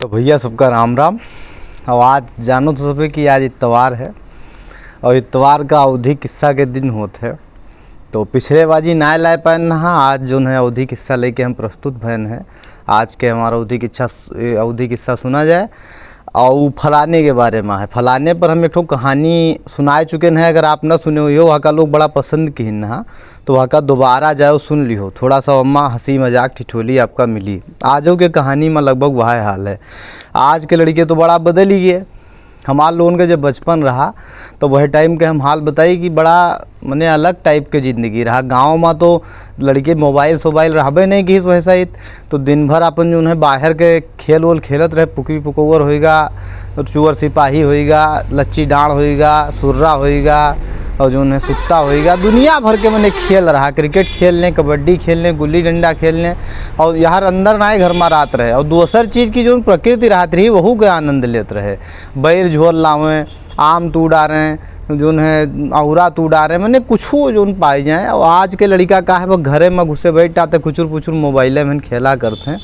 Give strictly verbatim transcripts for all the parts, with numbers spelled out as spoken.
तो भैया, सबका राम राम। अब आज जानो तो सबे कि आज इतवार है और इतवार का अवधी किस्सा के दिन होत है। तो पिछले बाजी ना लाए पाएन हा, आज जोन है अवधी किस्सा लेके हम प्रस्तुत भएन है। आज के हमारा अवधी किस्सा, अवधी किस्सा सुना जाए और उ फलाने के बारे में है। फलाने पर हम एक ठो कहानी सुनाए चुकेन है, अगर आप न सुने हुए हो, वहाँ का लोग बड़ा पसंद किहिन हा, तो वहाँ का दोबारा जाओ सुन लिहो, थोड़ा सा ओमा हँसी मजाक ठिठोली आपका मिली। आजो के कहानी में लगभग वह हाल है। आज के लड़के तो बड़ा बदल ही गए। हमार लोगन के जब बचपन रहा, तो वह टाइम के हम हाल बताई कि बड़ा, मने, अलग टाइप के जिंदगी रहा। गाँव में तो लड़के मोबाइल सोबाइल रहबे नहीं किहिस वैसा ही, तो दिन भर अपन जोन है बाहर के खेल वोल खेलत रहे, पुकवी पुकौर होइगा, चुअर सिपाही होइगा, लच्ची डाँड़ होइगा, सुर्रा होइगा, और जोन है सुत्ता होइगा, दुनिया भर के, मने, खेल रहा। क्रिकेट खेल लें, कबड्डी खेल लें, गुल्ली डंडा खेल लें, और यार अंदर ना घर में रात रहे। और दूसर चीज़ की जोन प्रकृति रहत रही, वहू के आनंद लेत रहे। बैर झोर लावें, आम तू डारें, जोन है औरा तू डारें, मने कुछू जोन पाए जाए। और आज के लड़का का है, वो घरे में घुसे बैठा ते खुचुर पुचुर मोबाइले में खेला करते हैं,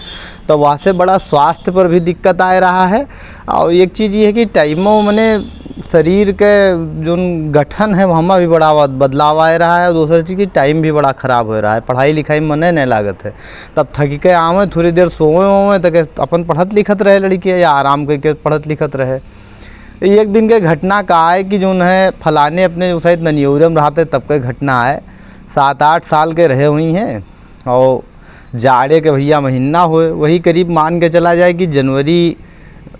तो वहाँ से बड़ा स्वास्थ्य पर भी दिक्कत आ रहा है। और एक चीज़ ये है कि टाइमो, मने, शरीर के जोन गठन है, वहाँ भी बड़ा बद-, बदलाव आ रहा है। और दूसरी चीज़ कि टाइम भी बड़ा खराब हो रहा है, पढ़ाई लिखाई में मने नहीं लागत है। तब थकी के आवे, थोड़ी देर सोवे ओवे, तक अपन पढ़त लिखत रहे लड़के, या आराम करके पढ़त लिखत रहे। एक दिन के घटना का है कि जोन है, फलाने अपने जो शायद ननियोरे में रहते, तब के घटना है। सात आठ साल के रहे हुई हैं, और जाड़े के, भैया, महीना होए, वही करीब मान के चला जाए कि जनवरी,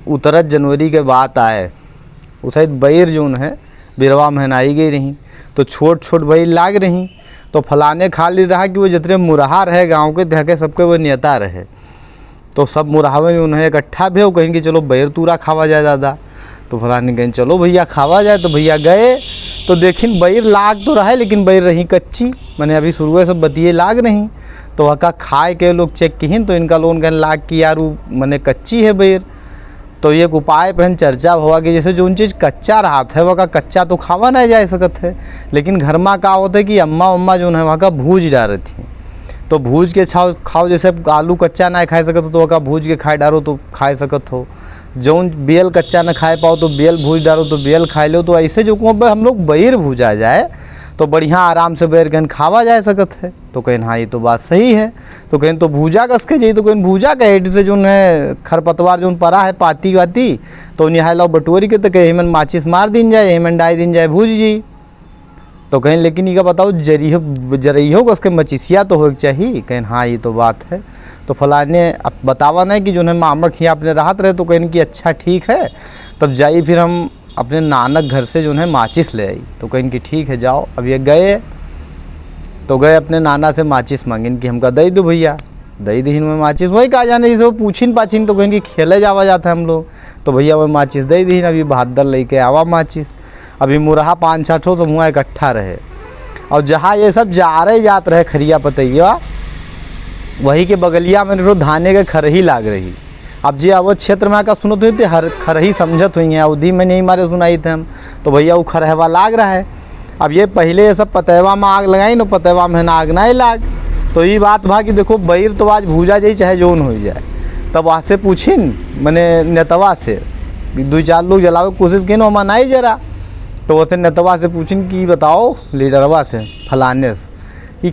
उतरत जनवरी के बात आए। उ शायद बैर जोन है, बिरवा महनाई गई रही, तो छोट छोट बैर लाग रही। तो फलाने खाली रहा कि वो जितने मुरहा रहे गाँव के, देखे सबके वो नेता रहे। तो सब मुरहावे जोन है इकट्ठा भे, कहिन कि चलो बैर तूरा खावा जाए दादा। तो फलाने कहिन, "चलो भैया, खावा जाए।" तो भैया गए, तो देखिन बैर लाग तो रहे, लेकिन बैर रही कच्ची, मने अभी शुरुए से बतिये लाग रही। तो वका खाए के लोग चेक किहिन, तो इनका लोगन कहिन लाग कि यार, उ, मने, कच्ची है बैर। तो एक उपाय पहन चर्चा भवा कि जैसे जोन चीज़ कच्चा रहत है, वका कच्चा तो खावा नहीं जा सकत है, लेकिन घर में का होता है कि अम्मा, अम्मा जोन है, वका भूज डारत ही। तो भूज के छाव, खाओ, जैसे आलू कच्चा ना खाए सकत हो, तो वका भूज के खाए डारो, तो खाए सकत हो। जौन बेल कच्चा ना खाए पाओ, तो बेल भूज डारो, तो बेल खाए लो। तो ऐसे जो को हम लोग बैर भूजा जाए, तो बढ़िया आराम से बैर कहिन खावा जा सकत है। तो कहिन, "हाँ, ये तो बात सही है।" तो कहिन, "तो भूजा कस के जाई?" तो कहिन, "भूजा के हेठ से जोन है खरपतवार जोन परा है, पाती वाती, तो निहाय लाओ बटोरी के, तो कहे, एमन माचिस मार दीन जाए, एमन डाई दीन जाए, भूज जी।" तो कहिन, "लेकिन इका बताओ, जरिहो, जरइहो कस के मचिसिया तो होए के चाही।" कहिन, "हाँ, ये तो बात है।" तो फलाने अब बतावा नहीं कि जोन है मामा खिया अपने रहत रहे, तो कहिन कि अच्छा ठीक है, तब जाई फिर हम अपने नानक घर से जोन है माचिस ले आई। तो कहिन कि ठीक है, जाओ। अब ये गए, तो गए अपने नाना से माचिस मांगिन कि "हमका दे दो भैया।" दे दीन वह माचिस। वही का जाने, जैसे वो पूछिन पाछिन, तो कहिन कि "खेले जावा जाता है हम लोग।" तो भैया वह माचिस दे दीन। अभी बहादुर लेके आवा माचिस। अभी मुरहा पाँच छः ठो तो हुआ इकट्ठा रहे, और जहाँ ये सब जा रहे जात रहे खरिया पतैया, वही के बगलिया में एक ठो धाने के खरही लाग रही। अब जे अवध क्षेत्र में आका सुनत हुई, तो हर खरही समझत हुई हैं, अवधी में नहीं मारे सुनाई थे हम। तो भैया, वो खरहवा लाग रहा है। अब ये पहले ये सब पतैवा में आग लगाइन, पतैवा में ना आग नहीं लाग। तो ये बात भा कि देखो, बैर तो आज भूजा जाई, चाहे जोन हो जाए। तब वहाँ से पूछिन, मने नेतवा से, दो चार लोग जलावे के कोशिश किन, ओमा नहीं जरा। तो वैसे नेतवा से पूछिन कि "बताओ लीडरवा से, फलाने से, कि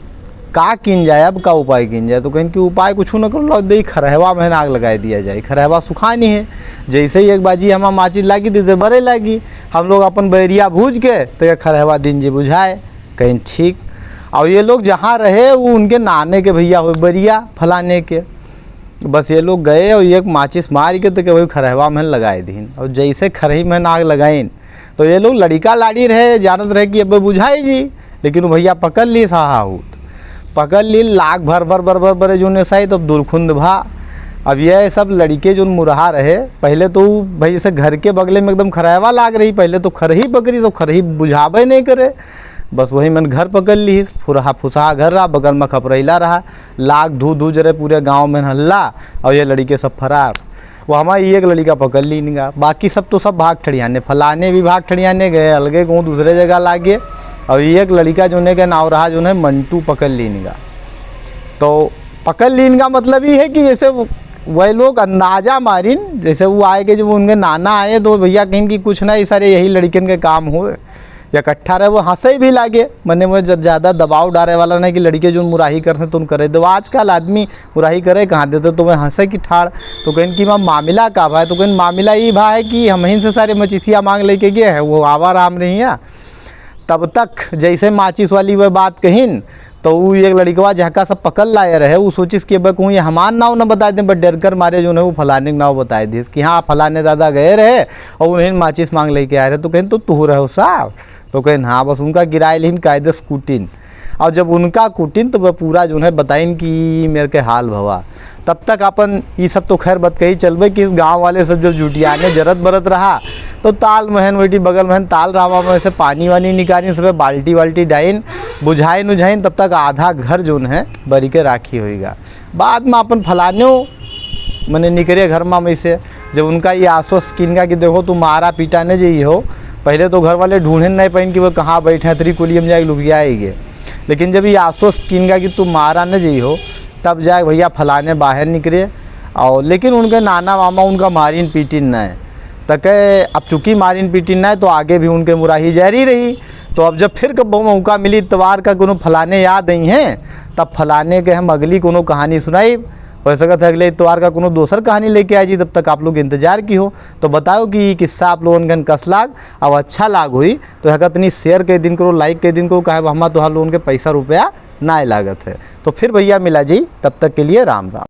का किन जाए, अब का उपाय किन जाए?" तो कहिन कि "उपाय कुछ न करो, लाओ दे खरहवा में आग लगाए दिया जाए, खरहवा सुखा नहीं है।" जैसे ही एक बाजी हमार माचिस लागी, जैसे बरे लागी, हम लोग अपन बैरिया भूज के तो ये खरहवा दीन जी बुझाए। कहिन ठीक। और ये लोग जहाँ रहे, वो उनके नाने के भैया हो, बैरिया फलाने के। बस ये लोग गए और एक माचिस मार के तो के वही खरहवा में लगाए दीन। और जैसे खरही में आग लगाइन, तो ये लोग लड़िका लाड़ी रहे, जानत रहे कि अब बुझाई जी, लेकिन वो भैया पकड़ ली साहूत, पकड़ ली, लाग भर भर भर भर भरे जोने साई, तब दुर्खुंद भा। अब ये सब लड़िके जोन मुरहा रहे, पहले तो उ भाई जैसे घर के बगले में एकदम खरहवा लाग रही, पहले तो खरही पकड़ी, तो खरही बुझाबे नहीं करे, बस वही मन घर पकड़ ली, फुरहा फुसहा घर रहा, बगल में खपरैला रहा, लाग धू धू जरे, पूरे गाँव में हल्ला, और ये लड़िके सब फरार। वो हमारी एक लड़िका पकड़ लीन गा, बाकी सब तो सब भाग ठड़ियाने, फलाने भी भाग ठड़ियाने गए, अलगे कहूँ दूसरे जगह लागे। और एक लड़िका जोने के नाव रहा, जोने मंटू पकड़ लीन गा। तो पकड़ लीन गा मतलब ये है कि जैसे वो वही लोग अंदाजा मारिन, जैसे वो आए के, जब उनके नाना आए तो भैया कहिन कि कुछ ना, ये सारे यही लड़िकन के काम होए, इकट्ठा रहे, वो हँसे भी लागे। मने वो जब ज्यादा दबाव डारे वाला ना कि लड़िके जौन मुराही करते तुम करे दो, आजकल आदमी मुराही करे कहाँ देते, तो वह हँसे की ठाड़। तो कहिन कि "माँ, मामिला का भा है?" तो कहिन, "मामिला ई भा है कि हमहिन से सारे मचिसिया मांग लेके गए हैं, वो आवा राम रहिया।" तब तक जैसे माचिस वाली वह बात कहिन, तो उ एक लड़िकवा जहका सब पकड़ लाए रहे, उ सोचिस कि अब कहूँ ये हमार नाव न बताए दें, but डर कर मारे जौन है वो फलाने के नाव बताए दिस कि "हाँ, फलाने दादा गए रहे और उन्हें माचिस मांग लेके आए रहे।" तो कहिन, "तो तू रहे हो साहब?" तो कहिन, "हाँ।" बस उनका गिराए लेकिन कायदे से कूटिन। और जब उनका कूटिन तो वह पूरा जौन है बताइन कि "मेरे के हाल भवा।" तब तक अपन ई सब तो खैर बतकही चलबे कि इस गाँव वाले सब जब जुटियाने जरत बरत रहा, तो ताल महन वही बगल महन ताल रावा में से पानी वानी निकालिन, सब बाल्टी वाल्टी डाइन, बुझाइन उझाइन, तब तक आधा घर जौन है बरी के राखी होइगा। बाद में अपन फलानेओ मने निकरे घर में, में से जब उनका ये आश्वास किनका कि "देखो, तू मारा पीटा न जइहो।" पहले तो घर वाले ढूंढे नहीं पाइन कि वो कहाँ बैठे हैं, तेरी कुलियम जाए लुकियाएगे। लेकिन जब ये आश्वास किनका कि "तू मारा न जइहो", तब जाए भैया फलाने बाहर निकरे। और लेकिन उनके नाना मामा उनका मारिन पीटिन नहीं। तो कहे, अब चूंकि मारिन पीटिन नहीं, तो आगे भी उनके मुराही जारी रही। तो अब जब फिर कब मौका मिली इतवार का कोनो फलाने याद आई हैं, तब फलाने के हम अगली कोनो कहानी सुनाई। हो सकत है अगले इतवार का कोनो दोसर कहानी लेके आ जी, तब तक आप लोग इंतजार की हो। तो बताओ कि ये किस्सा आप लोगन कन कस लाग, अब अच्छा लाग हुई तो हकतनी share के दिन करो, like के दिन करो, काहे हम तोहार लोगन के पैसा रुपया ना लागत है। तो फिर भैया मिला जी, तब तक के लिए राम राम।